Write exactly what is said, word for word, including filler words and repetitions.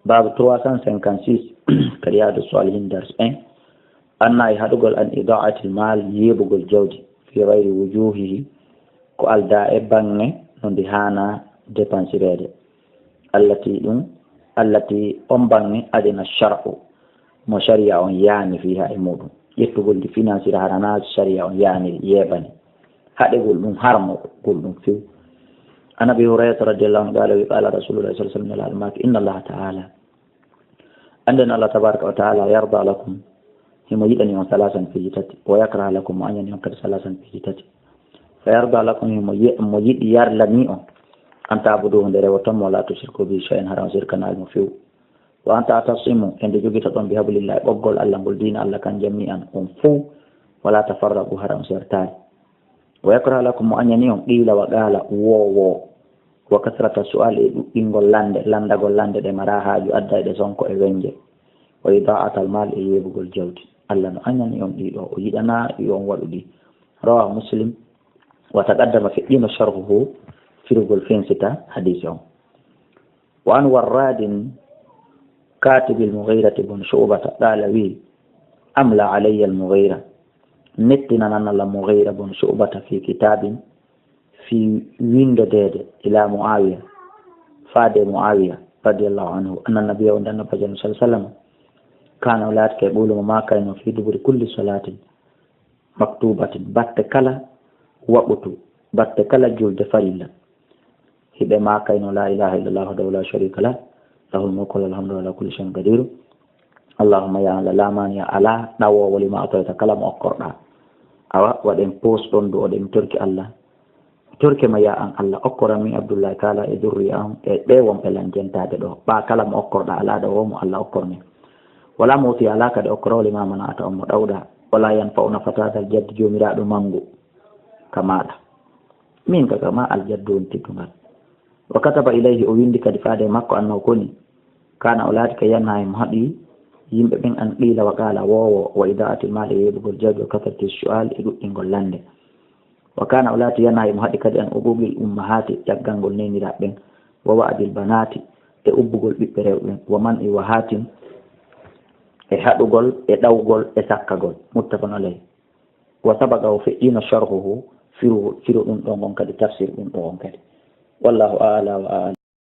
Baabu trois cent cinquante-six, ka Riyaadu Saalihiin, dars un, anna e haɗugol an idaa'atil maal, yeebugol jawdi, fi gayri wujuuhihi, ko aldaa e baŋŋe no ndi haana depansireede. Allati ɗum, allati on baŋŋe adina shar'u, mo sharia on yaani fiha e muɗum. Ƴettugol ndi finansira hara na sharia on yaani yeebani. Haɗegol ɗum, harmogol ɗum few. An Abi Hurayrata radiyallahu anhu qala, wi qala Rasulullah sallallahu alaihi wasallam, Nelaɗo maaki, inna Allaha ta'ala, annden Allah tabaraka wa ta'ala, yarda lakum, himo yiɗani on salasan piiji tati, wa yakraha lakum, mo añani on kadi salasan piiji tati. Fa yarda lakum, himo ye-, mo yiɗi yarlani on, an ta'buduhu, nde rewoton mo, la tushriku bihi shay'an, hara on sirkanaali mo few. Wa an ta'tasimu, e nde jogitoɗon, bi hablillahi, ɓoggol Allah ngol, diina Allah kan, jami'an, on fow, wala tafarraqu, hara on sertaali. Wa yakraha lakum, mo añani on, qiila wa qaala, woo woo, wa kasrata su'aal, e ɗuɗɗingol lande, landagol lande ɗe maraa haaju, adda e ɗe sonko e wenje, wa idaa'atal maal, e yeebugol jawdi. Allah no añani on ɗiɗo, o yiɗana yo on waɗu ɗi. Rawahu Muslim, wa taqaddama, feƴƴiino, sharhuhu, firugol fensita hadiisi on. Wa an Warradin katibil Mughirati bun Shu'bata qala, wi, amla alayya al Mughira, nettinanana la Mughira bun Shu'bata fi kitabin, fi windodeede, ila Muawiya, faade Muawiya radiyallahu anhu, anna nabiyya, wonde annabi sallallahu alaihi wasallam, kana, o laati kay, qulu, mo maakayno, fi duburi kulli salatin maktubatin, batte kala waɓutu, batte kala julde farilla. Hiɓe maakayno, la ilaha illallah wahdahu la sharika lah, lahul mulku wa lahul hamdu wa ala kulli shay'in qadir. Allahumma, ya Allah, la mani'a, alaa ɗawoowo, lima a'tayta, kala mo okkorɗaa. Awa, waɗen pause ɗon du, oɗen torki Allah. Torke ma, ya an Allah, okkoran min Abdullahi Taala e durriya an e ɓe wonɓe lan jentaade ɗo. Ɓa kala mo okkorɗaa, alaa ɗawoowo mo Allah okkor min. Wala mu'tiya, alaa kadi okkoroowo, lima mana'ta, on mo ɗawɗaa. Wala yanfa'u, nafata, dal jaddi, joomiraaɗo mangu, ka maaɗa. Min ka, ka ma aljaddu woni teddungal. Wa kataba ilayhi, o windi kadi faade e makko, annahu, koni, kana, o laati ka, yanha, himo haɗi yimɓe ɓen, an qiila wa qaala, woowo, wa ida'atil maal, e yeebugol jawdi, wa kasrati su'aal, e ɗuɗɗingol lande. Wa kana, o laati, yanha, himo haɗi kadi, an uquqil ummahaati, caggalngol neeniraaɓe ɓen, wa wa'dil banaati, e ubbugol ɓiɓɓe rewɓe ɓen, wa man'i wahaatin, e haɗugol, e ɗawgol, e sakkagol. Muttafaqun alayhi. Wa sabaqa, o feƴƴiino, sharhuhu, firu, firu ɗum ɗon on kadi, tafsir ɗum ɗon on kadi. Wallahu a'la wa a'lam.